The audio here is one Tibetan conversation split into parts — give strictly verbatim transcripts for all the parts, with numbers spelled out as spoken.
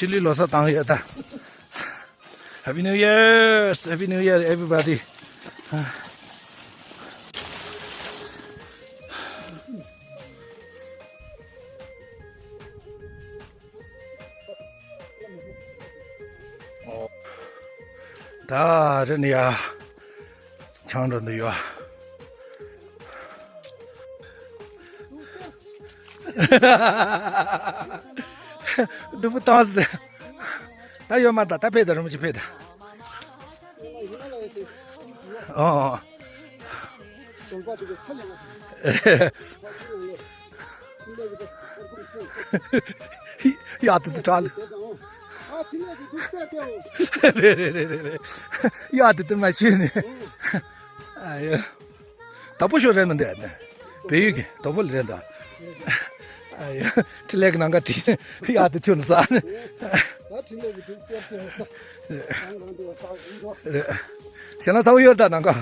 ཕྱི་ལུས་ལོ་གསར་བཏང་ཡོད་ད། Happy New Year! Happy New Year, everybody! ད་རེ་ནི་ཡ། ཆང་འགྲོ་འདི་ཡོད། སྡུག་པོ་བཏང་ཟེར། ད་ཡོད་མ་ད་ད་ཕེབས་ད་རུམ་གྱི་ཕེབས་ད། ཨོ། ཡ་དེ་ཚོ་གྲགས་ལ། རེད་རེད་རེད་རེད་རེད། ཡ་དེ་དེ་མ་ཤེས་ནས། ཨ་ཡ། དྭགས་པོ་ཤོ་རེད་མི་འདུག་ཨ་ནི། བལ་ཡུལ་གྱི་དྭགས་པོ་ལ་རེད་འདུག་ཨ་ཡ། ཁྲི་ལས་ཀྱི་ནང་ག་དྲིས་ཡ་དེ་ཁྱོད་ནི་ཟ་ནི། རེད། ཞེ་ན་ཚ་བོ་ཡོད་ད་ནང་ག་ཨེ་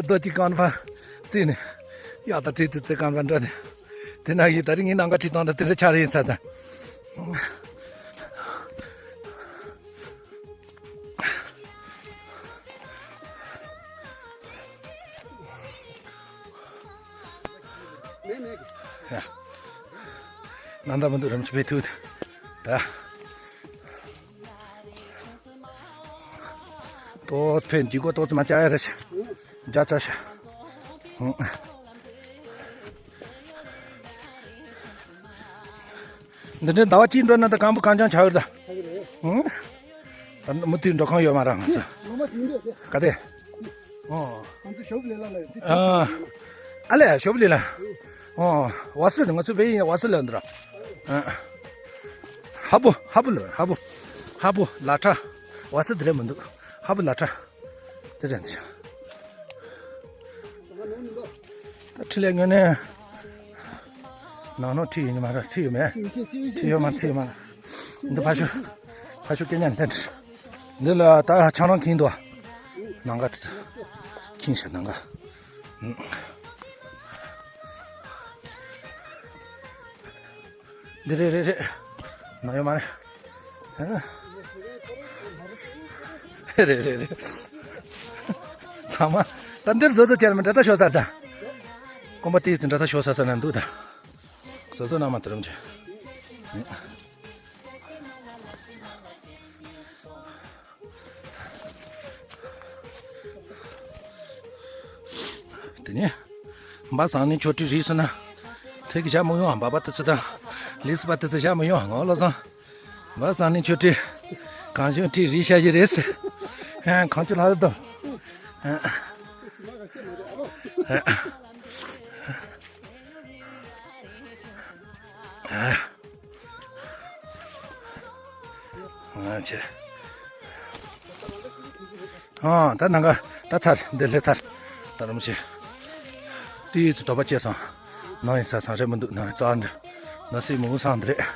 རྡོ་གཅིག་ཀང་ཕ་བརྩིས་ནས། ཡ་ད་བྲིས་དེ་ཚེ་ཀང་ཕ་འདྲ་ནས། དེ་ན་ཡིན་ད་རིང་ངའི་ནང་ག་ཁྲིད་བཏང་ད་དེ་འདྲ་ཆགས་རེད་ཡིན་ཚ་ད། ནང་ད་མི་འདུག་རམ་ཆུ་བེ་ཐུག་ད། ཏོག་ཕན་ཇི་གོ་ཏོག་ཙམ་མ་བྱ་ཡ་རེ་ཤ་རྒྱ་ཆ་ཤ། འདི་འདྲའི་ཟླ་བ་གཅིག་འགྲོ་ན་ད་གང་པོ་གང་ཅང་ཆགས་ཡོད་ད། ཧུང་། ད་མུ་མཐུད་འགྲོ་ཁང་ཡོད་མ་རེད་ང་ཚོ། ག་དེ། ཨོ། ང་ཚོ་ཞོབ་ལས་ལ་ལ་ཡོད་དེ། ཨ་ལས་ཞོབ་ལས་ལ། ཨོ། ཝ་སི་ང་ཚོ་བལ་ཡིན་ཝ་སི་ལ་འདི་ར། ཧ་པོ་ཧ་པོ་ལ་ཧ་པོ། ཧ་པོ་ལ་ཁྲ། ཝ་སི་འདི་རེད་མི་འདུག་ཧ་པོ་ལ་ཁྲ། དེ་རེད་འདི་ཤ། ད་ཁྲི་ལས་ངོས་ནས། ནང་ནང་ཁྲི་ཡོད་མ་རེད་ཁྲི་ཡོད་མེད། ཁྲི་ཡོད་མ་ཁྲི་ཡོད་མ། འདི་ཕ་ཤོ། ཕ་ཤོ་སྐད་ཉན་ལྷན་ཁྲི། འདི་ལ་ད་ཆང་རང་ཁེངས་འདུག་ནང་ག་དེ་ཚོ། ཁེངས་ཤ་ནང་ག་འདི་རེད་རེད་རེད། ནང་ཡོད་མ་རེད། ཧ། རེད་རེད་རེད། ཚང་མ། ད་འདིར་བཟོ་བཟོ་བྱས་ལ་མི་འདྲ་ད་ཤོར་ཚར་ད། ཀོང་པ་ཏིས་འདྲ་ད་ཤོར་ཚར་ཚར་ན་འདུག་ད། བཟོ་བཟོ་ན་མ་དེ་རུམ་ཆེ། དེ་ནས། འབའ་སང་ནི་ཆོ་ཏི་རིས་སུ་ན། ཐེག་གི་བྱ་མོ་ཡོང་འབའ་པ་ཏི་ཚུ་དང་། ལིས་པ་ཏི་ཚུ་བྱ་མོ་ཡོང་ངོ་ལོ་སང་། འབའ་སང་ནི་ཆོ་ཏི། གང་བྱུང་ཏི་རིས་བྱ་ཡི་རེད། གང་ཅི་ལྷ་དང་། ཨ་ཅེ། ཨ་ད་ནང་ག་ད་ཚར་འདི་ལྷེ་ཚར། ད་རུམ་ཤེ། ཏི་ཡི་ཚུ་དོ་པ་ཅེ་སང་། ནང་ཡིན་ས་སང་རེད་མི་འདུག་ནང་རྩ་འདྲ། ནང་སྲིད་མུ་གུ་སང་འདི་རེད།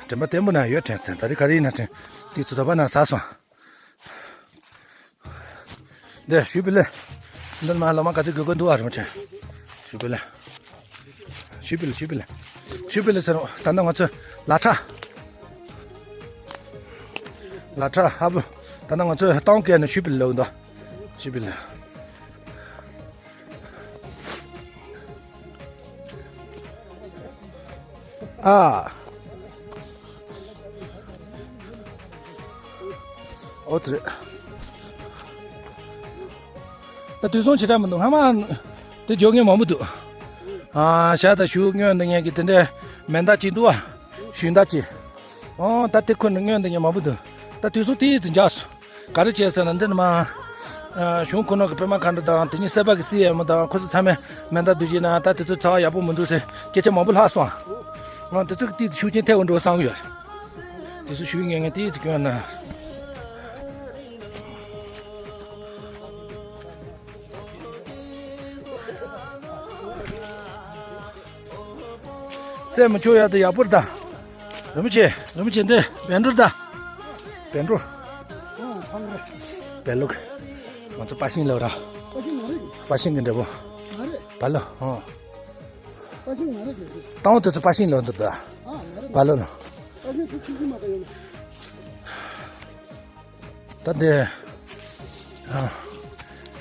དྲན་པ་བརྟན་པོ་ན་ཡོད་དྲན་ཚན་ད་རི་ག་རི་ཡིན་ན་དྲན། ཏི་ཡི་ཚུ་དོ་པ་ན་ས་སང་། འདི་ཞུ་བི་ལེ། འདི་མ་ལོ་མ་ག་ཚོད་དགོས་དགོས་འདུག་ཨ་རུ་མ་ཆེ། ཞུ་བི་ལེ། ཞུ་བི་ལེ་ཞུ་བི་ལེ། ཞུ་བི་ལེ་ཟེར་རོ་ད་ནང་ང་ཚོ་ལ་ཁྲ། ལ་ཁྲ་ཧ་བུ། ད་ནང་ང་ཚོ་ཏང་སྐད་ནས་ཞུ་བི་ལེ་ལོག་འདུག་ཞུ་བི་ལེ། ཨ། ཨོ་ཙི། ད་དུས་སོང་ཇི་འདྲ་མི་འདུག་སྔ་མ་དེ་འཇོག་མཁན་མང་པོ་འདུག་ཨ་ཤ་ད་ཞུ་སྔོན་འདི་ངས་ཀྱི་དེ་འདྲའི་མེ་མདའ་གཅིག་འདུག་ཨ། ཞུན་མདའ་གཅིག་ཨོ་ད་དེ་ཁོ་ནི་སྔོན་འདི་ངས་མང་པོ་འདུག་ད་དུས་སོང་དེ་ཡིད་དུ་འཇགས་སོང་། ག་རེ་བྱས་ཟེར་ན་འདི་ནི་མ། གཞུང་ཁོ་ན་གི་པད་མ་མཁའ་འགྲོ་དང་དེ་ཉིད་སྲིད་པ་གི་སྲིད་ཡ་མོ་དང་ཁོ་ཚོ་ཚང་མས་མེ་མདའ་བསྡུ་བྱས་ན་ད་དེ་ཚོ་ཚ་བ་ཡག་པོ་མི་འདུག་ཟེར་སྐད་ཆ་མང་པོ་ལྷག་སོང་། ང་དེ་ཚོ་གི་དེ་ཤུགས་རྐྱེན་ཐེབས་འགྲོ་བསམ་གི་ཡོད། དེ་ཚོ་ཤུགས་ངན་ངན་དེ་ཚོ་སྐྱོན་ན། སེམས་མི་ཆོག་ཡ་དེ་ཡག་པོར་ད། རིན་པོ་ཆེ་རིན་པོ་ཆེ་འདི་བེན་འགྲོ་ད། བེན་འགྲོ། བེན་ལུག་ང་ཚོ་པ་ཤིང་ལབ་ར། པ་ཤིང་གི་འབྲས་བུ། བ་ལོ་ཨོ། སྟོང་དུ་ཚོ་པ་ཤིང་ལོ་འདུག་ད། བ་ལོ་ལོ། ད་འདི།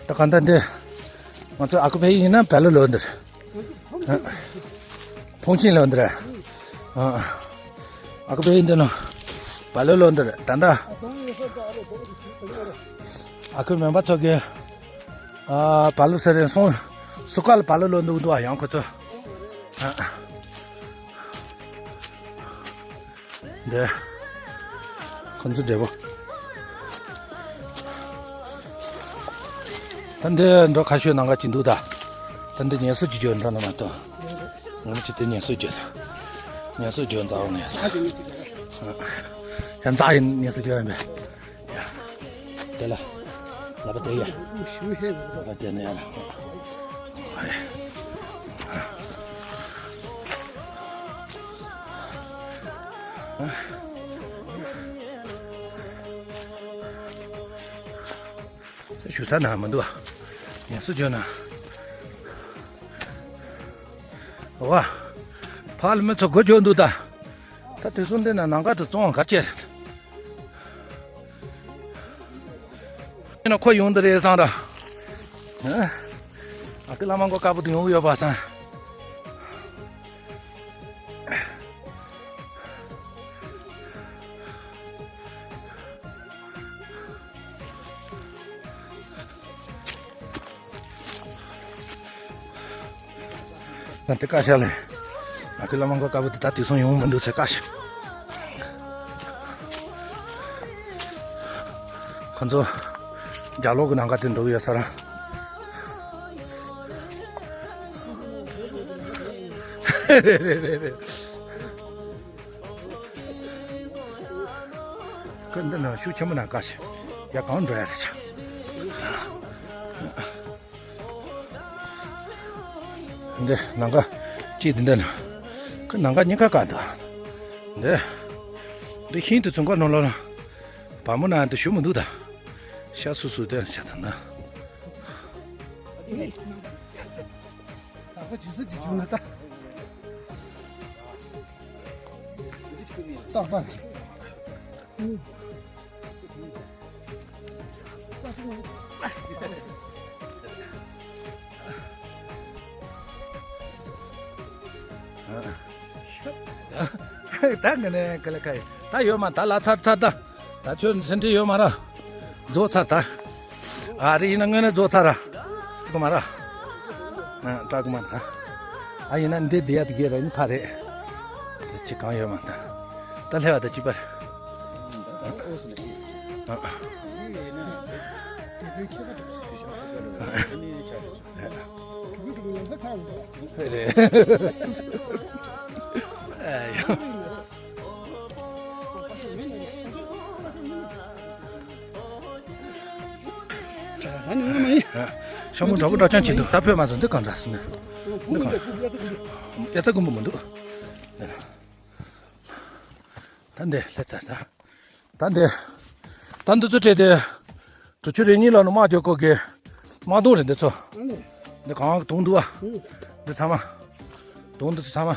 ད་གང་ལྟར་འདི། ང་ཚོ་ཨ་ཁུ་ཕེ་ཡིན་ན་བལ་ལོ་ལོ་འདིར། ཕུང་ཆེན་ལོ་འདིར། ཨ་ཁུ་ཕེ་ཡིན་འདི་ནོ། བལ་ལོ་ལོ་འདིར་ད་ལྟ། ཨ་ཁུ་མེན་པ་ཚོ་གི། བལ་ལོ་ཟེར་རེད་སོང་། སུ་ཀ་ལ་བལ་ལོ་ལོ་འདུག་འདུག་ཡང་ཁོ་ཚོ། འདི། ཁོ་ཚོ་འབྲས་བུ། ད་འདི་འགྲོ་ཁ་ཤོས་ནང་ག་ཅི་འདུག་ད། ད་འདི་ངལ་གསོ་ཅི་བྱོས་འགྲོ་ན་མ་གཏོགས། ངོ་མ་ཅི་དེ་ངལ་གསོ་བྱོས། ངལ་གསོ་བྱོས་འཛའ་འོང་ནས། ཡང་འཛའ་ཡིན་ངལ་གསོ་བྱོས་ཡིན་པས། དེ་ལ། ལ་པ་དེ་ཡ། ལ་པ་དེ་ནས་ཡ་ལ། ཞུ་ས་ན་མི་འདུག་ངལ་གསོ་བྱོས་ན། ཝ། ཕ་ལ་མི་ཚོ་སྒོ་བྱོས་འདུག་ད། ད་དེ་སོང་དེ་ན་ནང་ཁ་དུ་བཙོང་ག་ཅེར། ཡིན་ན་ཁོ་ཡོང་འདི་རེད་བསམ་ར། ཨ་ཁུ་བླ་མ་མགོ་དཀར་པོ་དུ་ཡོང་གི་ཡོད་པ་བསམ། ད་དེ་བཀའ་ཤག་ལས། ང་ཁུ་བླ་མ་མགོ་དཀར་པོ་དེ་ད་དུས་སང་ཡོང་མི་འདུག་ཟེར་བཀའ་ཤག་ཁོ་ཚོ་རྒྱ་ལོག་གི་ནང་ག་དེ་འགྲོ་གི་ཡོད་ས་ར། རེད་རེད་རེད་རེད། ཁོ་འདི་ན་ཤུགས་ཆེན་པོ་ན་བཀའ་ཤག་ཡ་གང་འགྲོ་ཡ་རེད་ཤག་འདི་ནང་ག་ཅི་འདི་འདྲ་ན། ཁོ་ནང་ག་གཉིས་ཀ་བཀག་འདུག་འདི། འདི་ཤིང་དུ་ཚོང་ཁང་ནང་ལོགས་ལ། བ་མོ་ན་འདི་ཞུ་མི་འདུག་ད། ཤ་སུ་སུ་དེ་ཤ་ད་ན། ད་ག་ཇུས་ཅི་བྱུང་ན་ད། རྟག་པར། ད་ངས་ནས་ག་ལེ་ཁ་ཡི་ད་ཡོད་མ་ད་ལ་ཚར་ཚར་ད། ད་ཁྱོད་སེམས་ཁྲལ་ཡོད་མ་ར། རྫོགས་ཚར་ད། ཨ་རི་ཡིན་ན་དངོས་གནས་རྫོགས་ཚར་ར། ཀུ་མ་ར། ཨ་ཀྲ་ཀུ་མ་ར་ད། ཨ་ཡིན་ན་འདི་བསྡད་ཡ་དེ་གས་ར་ཡིན་ཕ་རེད། ད་ཅི་གང་ཡོད་མ་ད། ད་ལྷེ་བ་ད་ཅི་པར། ཨ། རེད། ཨ་ཡ། ཤ་མོ་འདྲ་པོ་འདྲ་ཅང་བྱེད་འདུག་ད་ཕོད་མ་སོང་འདི་གང་འདྲ་སོང་ན། འདི་གང་། ཡ་ཚ་ཀུན་པོ་མི་འདུག་ད་འདི་ལྷེ་ཚར་ད། ད་འདི། ད་འདི་ཚོ་སྤྲད་དེ། དྲུག་ཅུ་རེ་གཉིས་ལ་ནི་དམག་རྒྱག་གོ་གི། དམག་དོང་རེད་འདི་ཚོ། འདི་གང་དོང་འདུག་ཨ། འདི་ཚང་མ། དོང་འདི་ཚོ་ཚང་མ།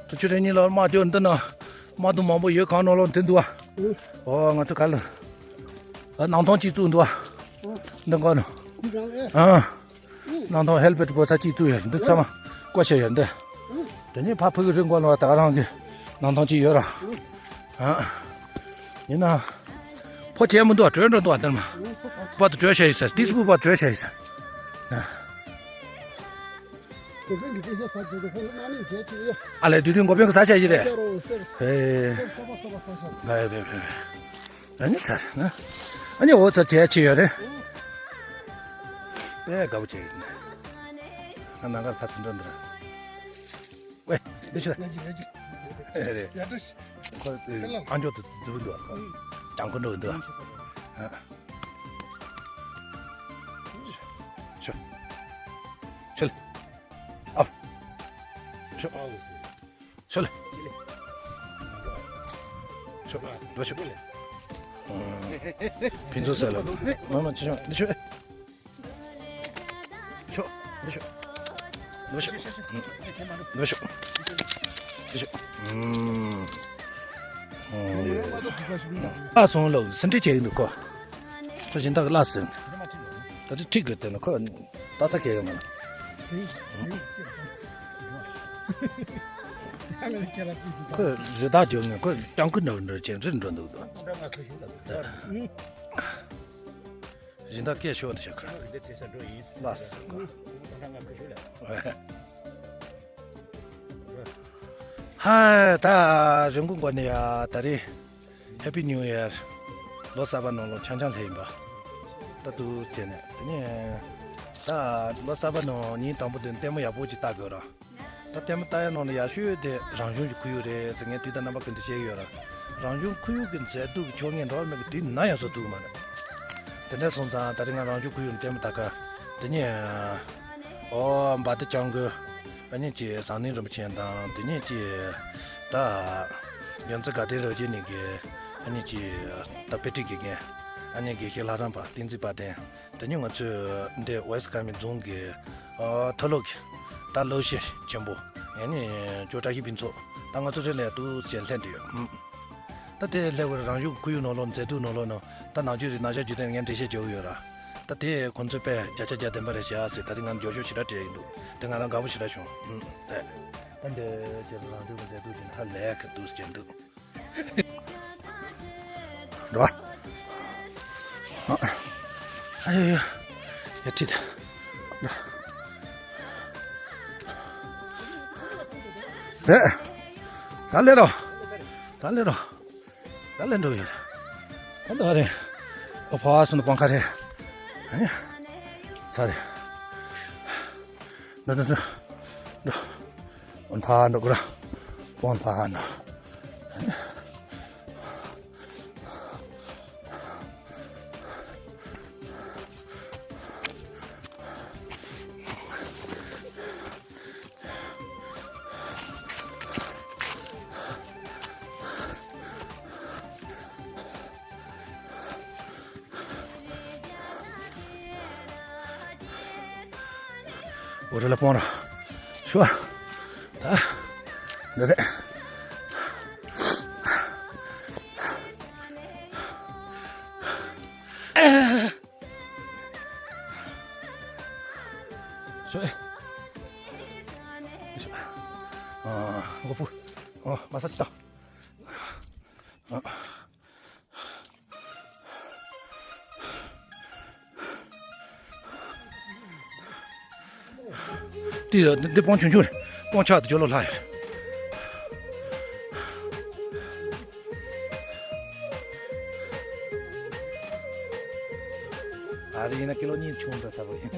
དྲུག་ཅུ་རེ་གཉིས་ལ་དམག་རྒྱག་འདི་ན། དམག་དོང་མང་པོ་ཡོད་གང་ནོ་ལོ་འདི་འདུག་ཨ། ཨོ་ང་ཚོ་ག་ལ། ཨ་ནང་ཐང་གཅིག་བཙུགས་འདུག་ཨ། འདི་འགོ་ནོ། ཨ། ནང་ཐང་ཧེལ་པེ་ཊི་པོ་ས་གཅིག་བཙུགས་ཡོད་འདི་ཚང་མ་བཀོད་བཞག་ཡོད་འདི། དེ་ནས་ཕ་ཕུ་གི་རི་མགོ་ལ་ད་ག་རང་གི་ནང་ཐང་གཅིག་ཡོད་ར། ཨ། ཡིན་ན། ཕོ་བྱས་མི་འདུག་བྲོས་འགྲོ་འདུག་དེར་མ། པ་དུ་བྲོས་བྱས་ཡིན་ས་ཏིས་པུ་པ་བྲོས་བྱས་ཡིན་ས། ཨ་ལས་དུས་དུས་འགོ་དཔོན་གི་ས་ཆ་ཡིན་རེད། ཧེ། ཨ་ནི་ཚར་ན། ཨ་ནི་འོ་ཚར་བྱས་ཆེ་ཡོད་རེད། དཔེ་དགའ་པོ་བྱས་ཡོད་ནས། ང་ནང་ཁར་ཕ་ཚུན་འགྲོ་འདི་ར། ཝེ། འདི་ཤི་ལ། ཡ་ཇི་ཡ་ཇི། ཨེ་རེད། ཡ་ཏུ་ཤི། ཁོ་ཨ་མཆོག་ཏུ་འཛུལ་འདུག་ཁོ། ལྗང་ཁུ་འགྲོ་འདུག་ཨ། ཤོ། ཤོ་ལ། ཨ། ཤོ། ཤོ་ལ། ཤོ། འགྲོ་ཤོ། ཕན་ཚུན་ཟེར་ལ། མ་མ་ཅི་ཤོ། འདི་ཤོ། ཤོ། འདི་ཤོ། འདི་ཤོ། འདི་ཤོ། འདི་ཤོ། ཨུམ། ཨ་སོང་ལོ་སེམས་ཁྲལ་བྱེད་ཀྱི་འདུག་གོ། ཁོ་སྦྱིན་བདག་གི་ལ་ཟེར། ད་ཅི་ཁྲིག་གི་དེ་ནི་ཁོ་ད་ཚ་ཁྱེད་ཡོང་མ་ན། ཁོ་རི་དྭགས་འཇོག་ནས་ཁོ་སྤྲང་ཀི་འགྲོ་འགྲོ་ཅན་རི་འགྲོ་འདུག་དོ། སྦྱིན་བདག་སྐད་ཤོར་འདི་བྱ་ཁ། ལ་ཟེར་གོ། ཧ། ད་རིན་གོང་སྐོར་ནས་ཡ་ད་རེས་Happy New Year། ལོ་གསར་པ་ནང་ལོ་ཆང་ཆང་ལྷས་ཡིན་པ། ད་དུ་བྱས་ནས་དེ་ནས་ད་ལོ་གསར་པ་ནང་ཉིན་དང་པོ་དེ་ལྟད་མོ་ཡག་པོ་ཅིག་ལྟ་དགོས་ར། ད་ལྟད་མོ་ལྟ་ཡ་ནང་ལ་ཡག་ཤོས་དེ་རང་བྱུང་གི་ཁོར་ཡུག་རེད་ཟེར། ངས་དུས་དང་རྣམ་པ་ཀུན་ཏུ་བཤད་ཀྱི་ཡོད་ར། རང་བྱུང་ཁོར་ཡུག་གི་མཛེས་སྡུག་གི་ཕྱོགས་ངས་འགྲོ་བ་མེད་ཀྱི་དུས་ན་ཡག་སོ་ཐུག་མ་རེད། དེ་འདྲ་སོང་ཙང་ད་རེས་ང་རང་བྱུང་ཁོར་ཡུག་ལྟད་མོ་ལྟ་ཁ། དེ་ནས་ཨོ་འབའ་ཏི་ལྕང་སྐུ། ཨ་ནི་ཅི་བཟང་ནི་རིན་པོ་ཆེ་དང་དེ་ནས་ཅི་ད་རྒྱལ་མཚན་དགའ་ལྡན་རབ་རྒྱས་གླིང་གི་ཨ་ནི་ཅི་ད་དཔེ་ཁྲིད་དགེ་རྒན། ཨ་ནི་དགེ་བཤེས་ལྷ་རམས་པ་བསྟན་འཛིན་དཔལ་ལྡན། དེ་ནས་ང་ཚོས་འདི་ཝེ་སི་ཀ་མི་རྫོང་གི་ཨོ་མཐོ་སློབ་ཀྱི་ད་སློབ་གཞི་ཆེན་པོ། ཨ་ནི་ཇོ་བཀྲ་ཤིས་ཕུན་ཚོགས། ད་ང་ཚོ་རེ་ལས་དུ་ཅན་ལྷན་དུ་ཡོད། ད་དེ་ལྷ་བར་རང་བྱུང་ཁོར་ཡུག་ནང་ལོགས་མཛེས་སྡུག་ནང་ལོགས་ནང་ད་ནང་ཆོས་རིག་ནང་བྱ་བརྒྱུད་དེ་ངས་འགྲེལ་བཤད་བྱེད་འོས་ཡོད་ར། ད་དེ་ཁོང་ཚོས་དཔེ་བརྒྱ་ཆ་བརྒྱ་བདེན་པ་རེད་བྱ་ཟེར། ད་རིང་ང་འགྱོ་ཤོག་ཞེ་དྲག་སྤྲད་ཡིན་འདུག་དེ་ང་རང་དགའ་པོ་ཞེ་དྲག་བྱུང་། ཨུམ། དེ་ད་འདི་ཅེར་རང་བྱུང་གི་མཛེས་སྡུག་དེ་ཧ་ལས་ཁ་འདུག་ཅེར་འདུག་འགྲོ། ཨ་ཡོ་ཡོ། ཡ་ཁྲིད། རེད། ད་ལེ་རོ། ད་ལེ་རོ། ད་ལེ་འགྲོ་གི་ཡོད། ད་ལེ་རེད། ཨོ་ཕ་སོང་ན་པང་ཁ་རེད། ཨ་ནི། ཚ་རེད། འགྲོ་འགྲོ་འགྲོ། འགྲོ། ཨོ་ཕ་འགྲོ་གི་ར། པང་ཕ་འགྲོ། ཨ་ནི། འོ་རེ་ལ་པོང་ར། ཤོ། ད། འདི་རེད། ཤོ། ཤོ། ཨ། མགོ་ཕུ། ཨ། མ་ས་ཅི་ད། ཨ། དེ་འདི་སྤང་ཆུང་ཆུང་རེད། སྤང་ཆག་ཏུ་ཇོ་ལོ་ལྷག་ཡོད། ཨ་རི་ཡིན་ན་ཀི་ལོ་གཉིས་ཆུང་འདྲ་ཚ་པོ་ཡིན།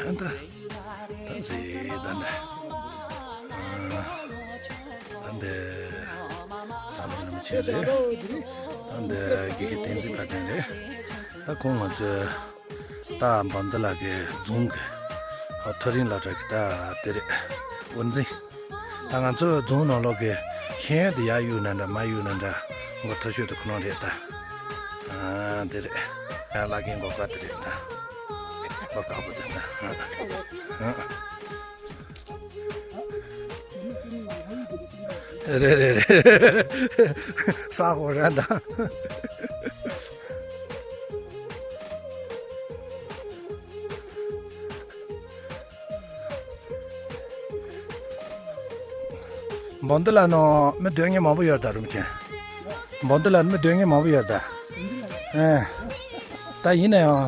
ཨ་ད། ད་ཟེ་ད་ནི། ཨ་ད་འདི། ས་ལེ་རིན་པོ་ཆེ་རེད། ད་འདི་དགེ་བཤེས་བསྟན་འཛིན་དཔལ་ལྡན་རེད། ད་ཁོང་ང་ཚོའི་ད་འབམ་སྡེ་ལ་གི་རྫོང་གི་ཨ་མཐོ་རིམ་སློབ་གྲྭ་གི་ད་དེ་རེད། དབུ་འཛིན། ད་ང་ཚོའི་རྫོང་ནང་ལོགས་གི་ཤེས་ཡོན་དེ་ཡར་གཡུག་ན་འདྲ་མར་གཡུག་ན་འདྲ་མགོ་མཐོ་ཤོས་དེ་ཁོ་རང་རེད་ད། ཨ་དེ་རེད། ཡར་བླ་རྒན་མགོ་དཀར་དེ་རེད་ད། མགོ་དཀར་པོ་དེ་ད། ཨ་ཨ། རེད་རེད་རེད། ས་འོག་རེད་ད། འབམ་སྡེ་ལ་ནང་མི་སྡོད་མཁན་མང་པོ་ཡོད་ད་རུམ་ཆེན། འབམ་སྡེ་ལ་མི་སྡོད་མཁན་མང་པོ་ཡོད་ད། ཨེ། ད་ཡིན་ན་ཡང་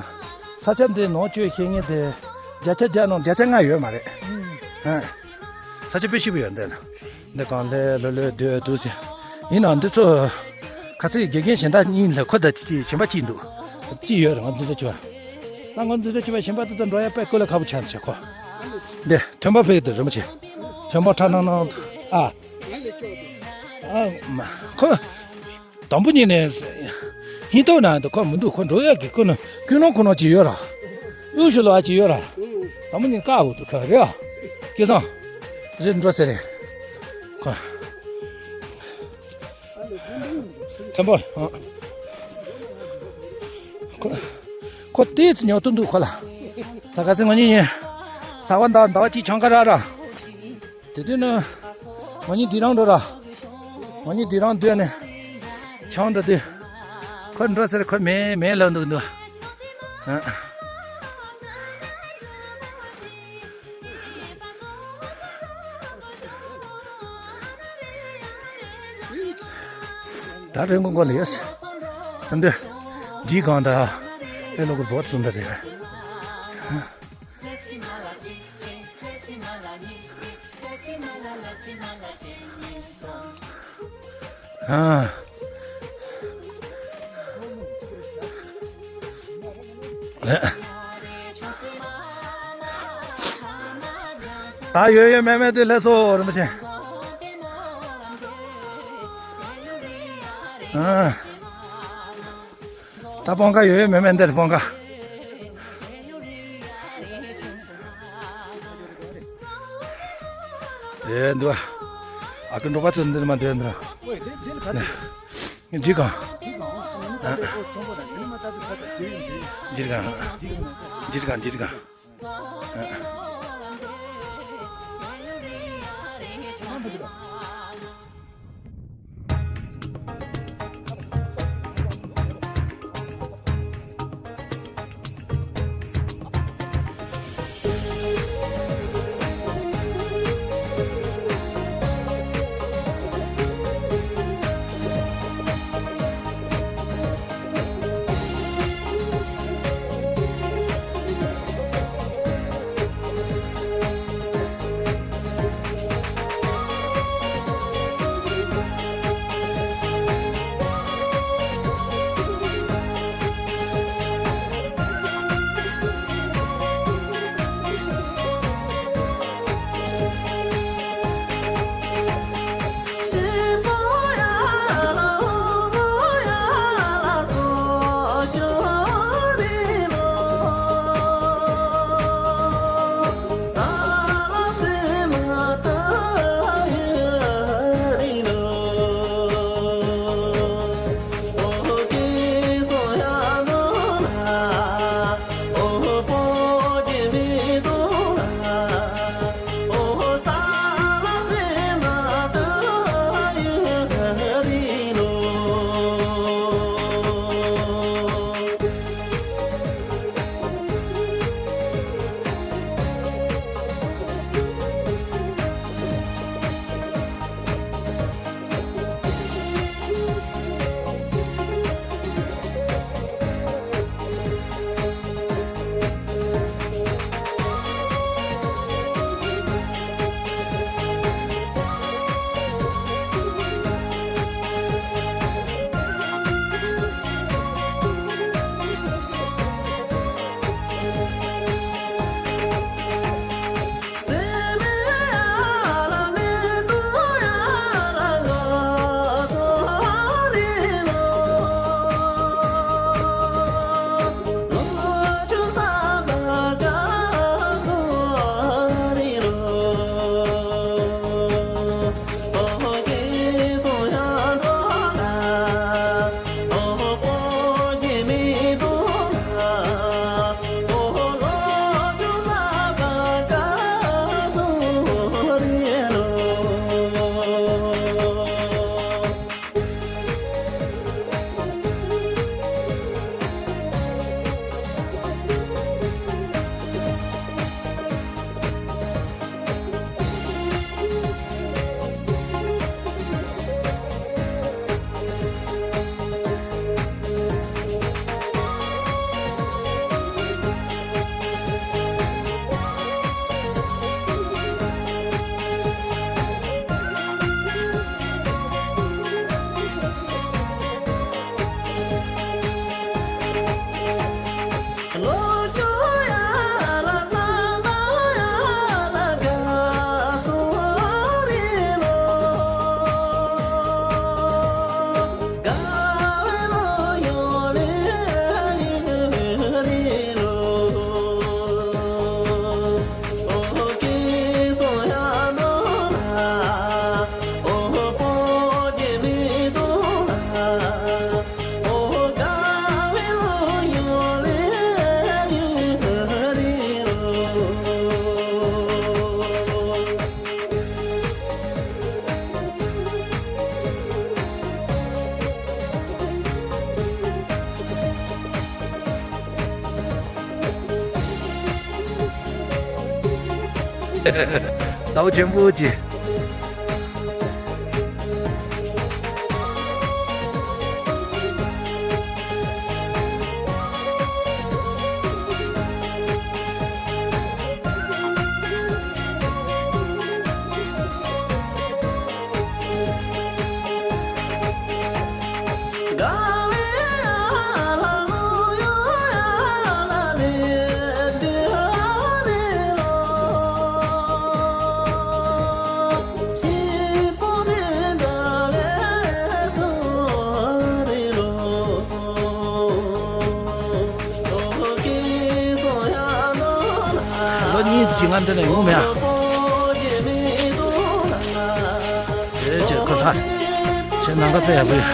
ས་ཆ་འདི་ནང་བཅུག་ཤེས་མཁན་དེ་བརྒྱ་ཆ་བརྒྱ་ནང་བརྒྱ་ཆ་ལྔ་ཡོད་མ་རེད། ཨེ། ས་ཆ་དཔེ་ཞིབ་ཡོད་འདི་ན། འདི་གང་ལྷེ་ལོ་ལོ་སྡོད་འདུག་ཟེར། ཡིན་ནའང་འདི་ཚོ་ཁ་སང་དགེ་རྒན་གཞན་དག་གཉིས་ལ་ཁོ་དང་གཅིག་གཞན་པ་གཅིག་འདུག་གཅིག་ཡོད་རེད། ང་འཛིན་གྲྭ་བཅུ་པ། ད་ང་འཛིན་གྲྭ་བཅུ་པ་གཞན་པ་དེ་དང་འགྲོ་ཡ་དཔེ་ཀོ་ལ་ཁག་པོ་ཆགས་འདུག་ཁོ། འདི་ཐོན་པ་ཕེབས་དུ་རིན་པོ་ཆེ། ཐོན་པ་ཁྲ་ནང་ནང་ཨ། ཨ་མ་ཁོ། དང་པོ་ཉིད་ནས་ཧིན་ཐོག་ན་འདི་ཁོ་མི་འདུག་ཁོ་འགྲོ་ཡ་གི་ཀུན་ཀུན་ནོ་ཁོ་ནོ་ཅིག་ཡོད་ར། གཡུ་ཞུ་ལོ་ཨ་ཅིག་ཡོད་ར། དང་པོ་ཉིད་ཀ་འུ་ཐུ་ཁ་རེ་ཨ། སྐལ་བཟང་། རེད་འགྲོ་ཟེར་རེད། ཁོ། ཐོན་པོ། ཁོ་ཁོ་ཏོག་ཙམ་ཉོག་ཏུ་འདུག་ཁོ་ལ། ད་ག་ཚོད་ང་གཉིས་ཡིན། ཟ་བ་འདའ་འདའ་བ་གཅིག་ཆང་ཁ་རག་ར། དེ་དུས་ནི་ང་གཉིས་དེ་རང་འགྲོ་ར། ང་གཉིས་དེ་རང་སྡོད་ནས་ཆང་ད་དུས་ཁོ་འགྲོ་ཟེར། ཁོ་མེད་མེད་ལབ་འདུག་འདུག་ཨ། ད་རེ་མགོ་མགོ་ལ་ཡོད། འདི་འདི་གང་ད་ཨེ་ལོ་གི་བོད་སུ་འདི་རེད། ཨ། ད་ཡོད་ཡོད་མེད་མེད་དེ་ལྷ་སོ་རིན་པོ་ཆེ། ཨ། ད་སྤང་ཁ་ཡོད་ཡོད་མེད་མེད་འདིར་སྤང་ཁ། ཨེ་འདུག་ཨ་ཀི་འགྲོ་པ་ཚོ་འདིར་མ་འདོད་འདིར། འཇིག་གང་། འཇིག་གང་། འཇིག་གང་། འཇིག་གང་། ཟླ་བ་ཆེན་པོ་ཅིག་ལོ་གཉིས་ཀྱི་ང་འདི་ནས་ཡོང་མེད་ཨ། དེ་ཅེ་ཁོ་ལྷ། ཞེ་ནང་ག་དཔེ་ཡག་པོ་ཡོད།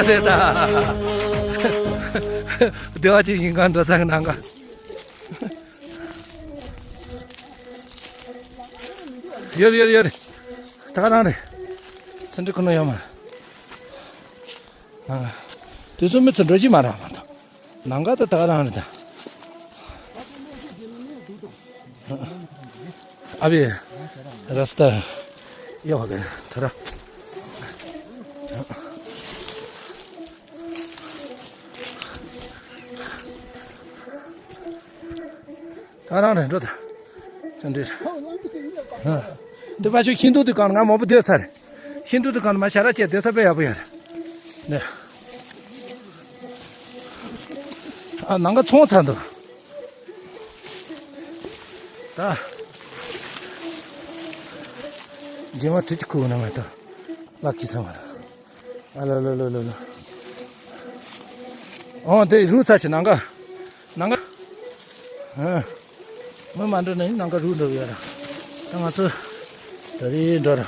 རེད་ད། བདེ་བ་ཅན་ཡིན་གང་འགྲོ་ས་གི་ནང་ག་ཡོད་ཡོད་ཡོད། ད་ག་རང་རེད། ཚན་ཁྲི་ཁོ་ན་ཡོད་མ་རེད། ཨ། དུས་ཚོད་མི་ཚོ་འགྲོ་གི་མ་རེད་མ་གཏོགས། ནང་ག་ད་ད་ག་རང་རེད་ད། ཨ་བི། ར་སྟ། ཡ་བ་ག་ད་ར། ད་རང་རེད་འགྲོ་ད། ཅང་འདྲི། ཨ། འདི་ཕ་ཤུ་ཤིན་ཏུ་དུ་གང་ང་མོ་པོ་སྡོད་ཚར། ཤིན་ཏུ་དུ་གང་མ་ཤ་ར་ཅེ་སྡོད་ཚར་པས་ཡག་པོ་ཡར། ནས། ཨ་ནང་ག་ཚོང་ཚར་འདུག་ད། རྗེས་མ་དྲི་ཅི་ཁུག་ན་མ་ད། ལག་ཁྱི་ཚང་མ་ར། ཨ་ལ་ལ་ལ་ལ་ལ། ཨོ་དེ་རུ་ཚ་ཞིག་ནང་ག་ནང་ག་ཨ། མི་མ་འགྲོ་ན་ནང་ག་རུ་འགྲོ་ཡོད་ར། ད་ང་ཚོ་ད་རེས་འགྲོ་ར།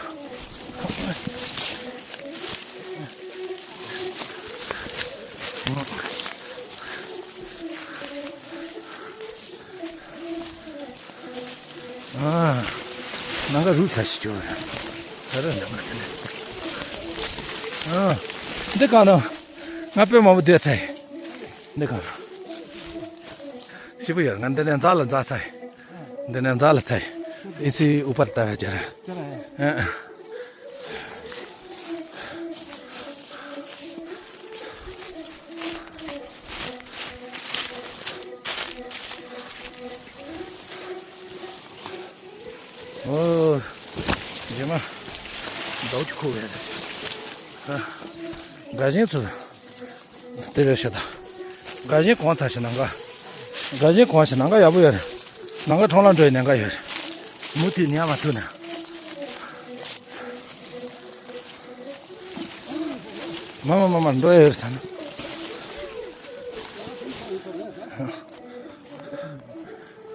ཨ། ནང་ག་རུ་ཚ་ཞིག་བྱོས་ར། ད་ར་ནང་ག་དེ་ནས། ཨ། འདི་གང་ན། ང་དཔེ་མང་པོ་བསྡད་ཚར་ཡིན། འདི་གང་ན། ཞིབ་པོ་ཡོད། ང་འདི་ནས་འཛག་ལ་འཛག་ཚར་ཡིན། འདི་ནས་འཛག་ལ་ཚར་ཡིན། ཨི་ཚི་ཨུ་པར་ཏ་ར་ཇ་ར། ཨ། ཨོ། རྗེས་མ། ཟླ་བ་གཅིག་ཁུག་ཡ་རེད། ཨ། དགའ་ཞེན་ཚོ། དེ་རེད་ཤག་ད། དགའ་ཞེན་གོང་ཚ་ཞིག་ནང་ག་དགའ་ཞེན་གོང་ཞིག་ནང་ག་ཡག་པོ་ཡོད་རེད། ནང་ག་ཁྲོམ་ལ་འགྲོ་ཡི་ནང་ག་ཡོད་རེད། མུ་མཐུད་ཉལ་མ་ཐུབ་ན། མ་མ་མ་མ་འགྲོ་ཡོད་རེད་ད་ན།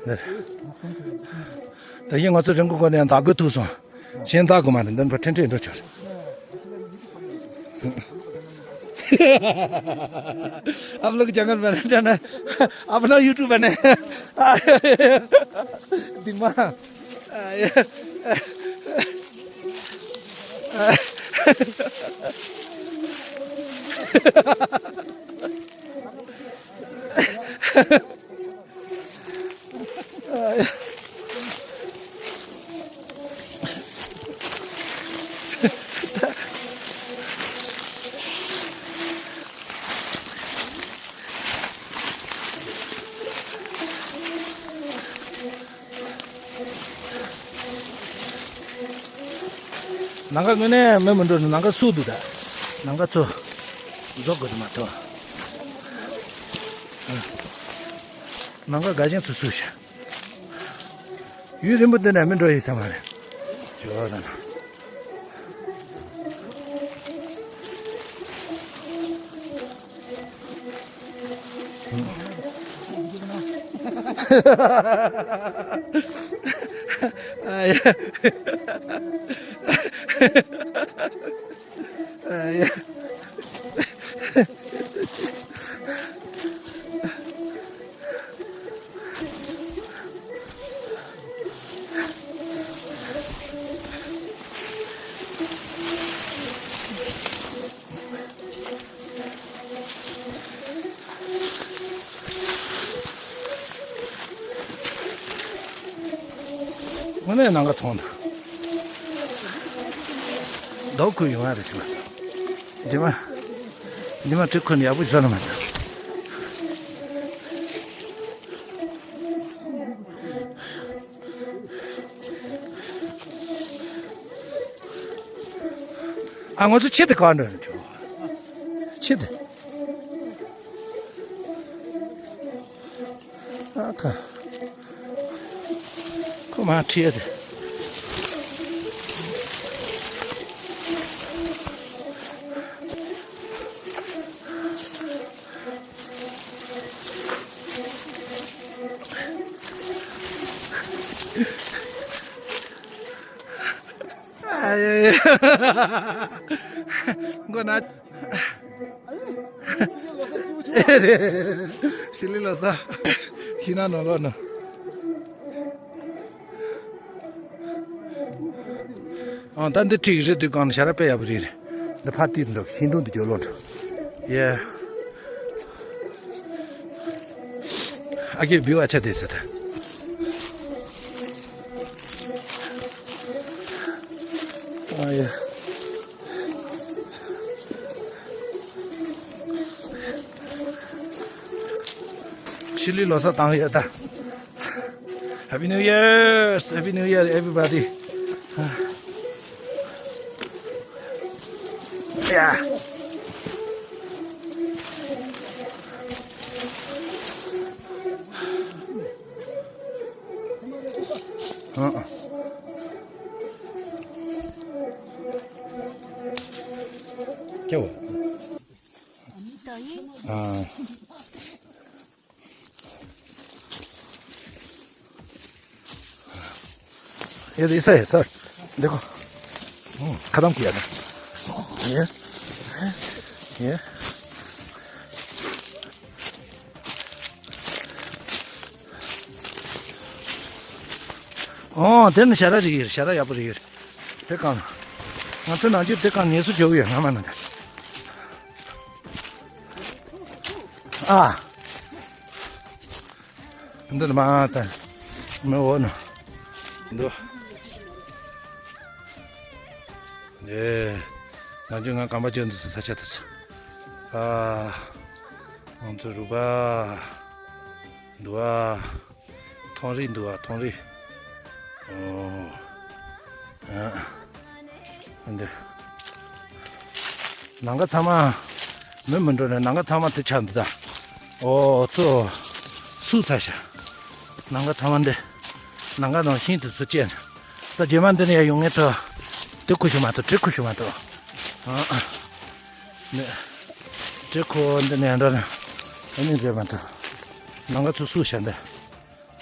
འདིར། ད་ཡིན་ང་ཚོ་རིང་གི་སྒོ་ནས་འཛག་དགོས་ཐུག་སོང་། གཞན་འཛག་དགོས་མ་རེད། འདི་ཕར་ཁྲེན་ཁྲེན་འགྲོ་ཆོག་རེད། आप लोग जंगल में रहते हैं ना, अपना YouTube बने। दिमाग। ནང་ག་དངོས་གནས་མི་མི་འགྲོ་ནི་ནང་ག་སུ་འདུག་ད། ནང་ག་ཚོ་རྫོགས་དགོས་དུ་མ་ཐོ། ནང་ག་དགའ་ཞེན་ཚོ་སུ་ཤ། ཡུན་རིང་པོ་འདི་ནས་མི་འགྲོ་ཡི་ས་མ་རེད། ཇོ་བོ་དང་། ཨ་ཡ། ཨ་ཡ། དངོས་གནས་ནང་ག་ཚོང་དང་། རྡོ་ཁུ་ཡོང་ཡ་རེད་ཟེར་བ། རྗེས་མ། རྗེས་མ་གྲི་ཁུ་ནི་ཡག་པོ་བཟོ་ན་མ་ཐུབ། ཨ་ང་ཚོ་ཆེད་དུ་ག་འགྲོ་ན་ཆོག་ཆེད་དུ། ཨ་ཁ། ཁོ་མ་ཁྲིད་ཡ་དེ། ཨ་ཡ་ཡ། མགོ་ན། ཤི་ལི་ལོ་ས། ཤི་ན་ནོ་ལོ་ནོ། ཨང་ད་འདི་ཁྲིག་རི་དུས་གང་ཞ་ར་པེ་ཡ་བུ་རི་རེད། འདི་ཕ་ཏི་འགྲོ་ཤིང་སྡོང་དུ་འཇོ་ལོ་འགྲོ། ཡེ། ཨ་ཀེ་བི་བ་ཆ་དེ་ཚ་ད། ཨ་ཡེ། ཤི་ལི་ལོ་ས་བཏང་ཡོད་ད། Happy New Year! Happy New Year, everybody! Yeah. ཨ། ཁྱེའུ། ཨ། ये तो ऐसा है सर। देखो। हम्म, खत्म किया था। ये। ये। ཨོ་དེ་ནི་ཞ་ར་རིག་ཡོད། ཞ་ར་ཡག་པོ་རིག་ཡོད། དེ་གང་། ང་ཚོ་ནང་ཆོས་དེ་གང་ཉེས་གསོག་བྱེད་ཀྱི་ཡོད་སྔ་མ་ནང་། ཨ། འདི་ནི་མ་ད། མི་འོ་ནོ། འདུ། ཨེ། ནང་ཆོས་ང་གམ་པ་ཅན་འདུག་ས་ས་ཆ་དུ་ཚུ། ཨ། ང་ཚོ་རུ་པ། འདུ་བ། ཐོང་རི་འདུག་བ། ཐོང་རི། ཨོ། ཨ། འདི། ནང་ག་ཚང་མ། མི་མི་འགྲོ་ནས་ནང་ག་ཚང་མ་དེ་ཆགས་འདུག་ད། ཨོ་ཚོ། སུ་ཚ་ཤ། ནང་ག་ཚང་མ་འདི། ནང་ག་ནང་ཤིང་དེ་ཚོ་བཅད་ནས། ད་རྗེས་མ་འདི་ནས་ཡར་ཡོང་ངེས་ཚོ། དེ་ཁུ་ཞུ་མ་ཐུབ་གྲི་ཁུ་ཞུ་མ་ཐུབ། ཨ་ཨ། ནས། གྲི་ཁུ་འདི་ནས་འགྲོ་ན། ཨ་ནི་རེད་མ་ཐུབ། ནང་ག་ཚོ་སུ་ཤ་འདི།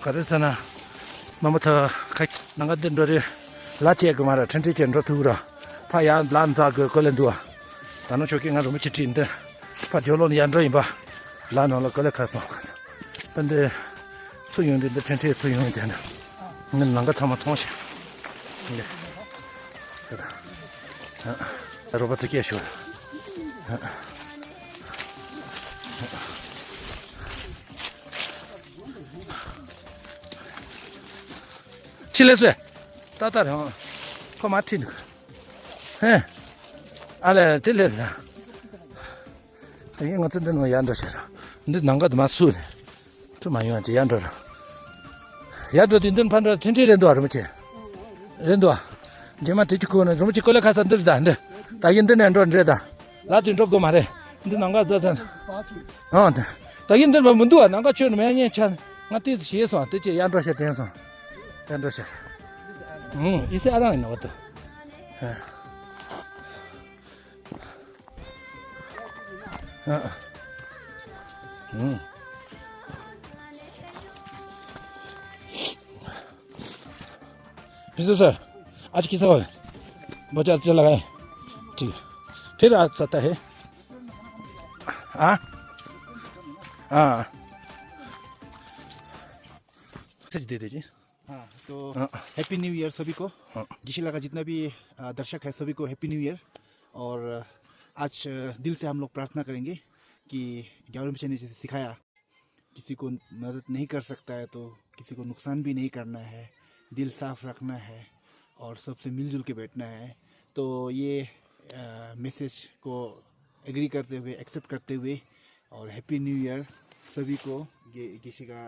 ག་རེ་ཟེར་ན། མ་མོ་ཚ་ཁ་ནང་ག་འདི་འགྲོ་རེད། ལ་བཅད་གི་མ་ར་ཁྲིན་ཁྲི་བཅད་འགྲོ་ཐུབ་ར། ཕ་ཡ་ལ་འཛག་གི་ཀོ་ལེ་འདུག་བ། ད་ནང་ཆོག་གི་ང་རུ་མི་ཆི་ཁྲིད་འདི། ཕ་ཇོ་ལོ་ནི་ཡར་འགྲོ་ཡིན་པ། ལ་ནང་ལ་ཀོ་ལེ་ཁ་སོང་། ད་འདི། ཚུ་ཡོང་འདི་འདི་ཁྲིན་ཁྲི་ཚུ་ཡོང་དེ་འདི། ནི་ནང་ག་ཚང་མ་ཐོང་ཤག་འདི། རོ་པ་ཚུ་སྐྱེ་ཤོར། ཕྱི་ལས་སུ། ཏག་ཏག་རེད། ཁོ་མ་ཁྲིད་འདུག་ཧེ། ཨ་ལས་དེ་ལས་རེད། ད་ཡིན་ང་ཚོ་འདི་ནང་ཡར་འགྲོ་བྱས་ར། འདི་ནང་ག་དུ་མ་སུ་ནས། ཁྲི་མ་ཡོང་ཅི་ཡར་འགྲོ་ར། ཡར་འགྲོ་དུས་འདི་ཕར་འགྲོ་ཁྲིན་ཁྲི་རེད་འདུག་ཨ་རི་མོ་ཆེ། རེད་འདུག་ཨ། རྗེས་མ་དེ་ཅི་ཁུ་ནས་རི་མོ་ཆེ་ཀོ་ལེ་ཁ་ས་འདིར་ད་འདི། ད་ཡིན་འདི་ནས་འགྲོ་འདྲེ་ད། ལ་དུས་འགྲོ་དགོས་མ་རེད། འདི་ནང་ག་རྫ་ཚན། ཨང་དེ། ད་ཡིན་འདིར་མ་མི་འདུག་ཨ། ནང་ག་ཆོས་ནི་མེད་ཉེན་ཆ། ང་ཏིས་ཞེས་སོང་དེ་ཅི་ཡར་འགྲོ་ཤེས་དྲན་སོང་། ཡར་འགྲོ་ཤེས། ཨང་ཨི་སེ་ཨ་རང་ཡིན་ནོ་དུ། ཨ། ཨ། ཨང་། फिर से सर, आज कैसा हुआ? बहुत अच्छा लगा है। ठीक है। फिर आज सकता है। हाँ? हाँ। सच दे दीजिए। हाँ, तो हाँ। Happy New Year सभी को। हाँ। गिशी लगा जितना भी, अ, दर्शक है सभी को Happy New Year। और, अ, आज, अ, दिल से हम लोग प्रार्थना करेंगे कि ग्यारह बच्चे ने जैसे सिखाया, किसी को मदद नहीं कर सकता है तो किसी को नुकसान भी नहीं करना है। दिल साफ रखना है और सबसे मिलजुल के बैठना है। तो ये मैसेज को एग्री करते हुए, एक्सेप्ट करते हुए, और हैप्पी न्यू ईयर सभी को। ये किसी का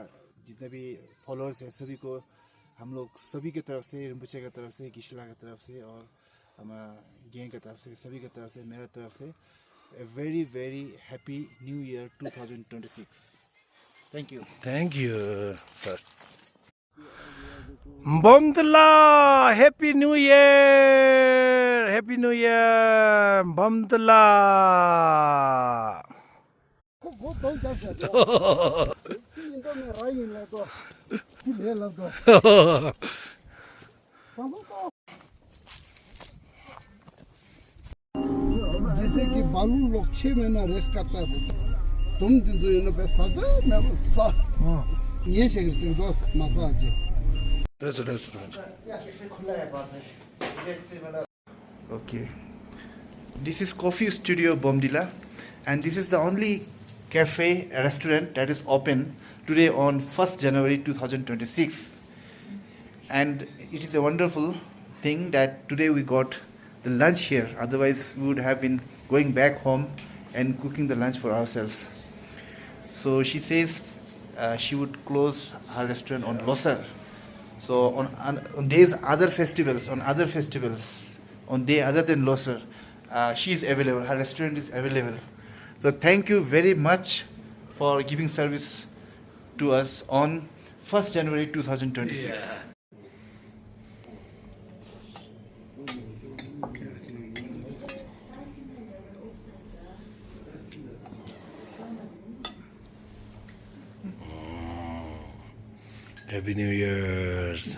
जितने भी फॉलोअर्स हैं, सभी को हम लोग सभी की तरफ से, रिम्पोचे की तरफ से, गिशिला की तरफ से और हमारा गैंग की तरफ से, सभी की तरफ से, मेरा तरफ से, a very very happy new year two thousand twenty six. Thank you. Thank you, sir. Bom de la, Happy New Year, Happy New Year, Bom de la. जैसे कि बालू लोग छह महीना रेस्ट करता है, तुम दिन जो इन्हों पे सजा, मैं वो सा। ये शेर से दो massage. Rest, rest, rest. Okay. This is Coffee Studio Bomdila, and this is the only cafe, a restaurant that is open today on first January two thousand twenty-six. And it is a wonderful thing that today we got the lunch here. Otherwise, we would have been going back home and cooking the lunch for ourselves. So she says uh, she would close her restaurant on Losar. So on, on, on days other festivals, on other festivals, on day other than Losar, uh, she is available. Her restaurant is available. So thank you very much for giving service to us on first January two thousand twenty-six. Yeah. Happy New Year's.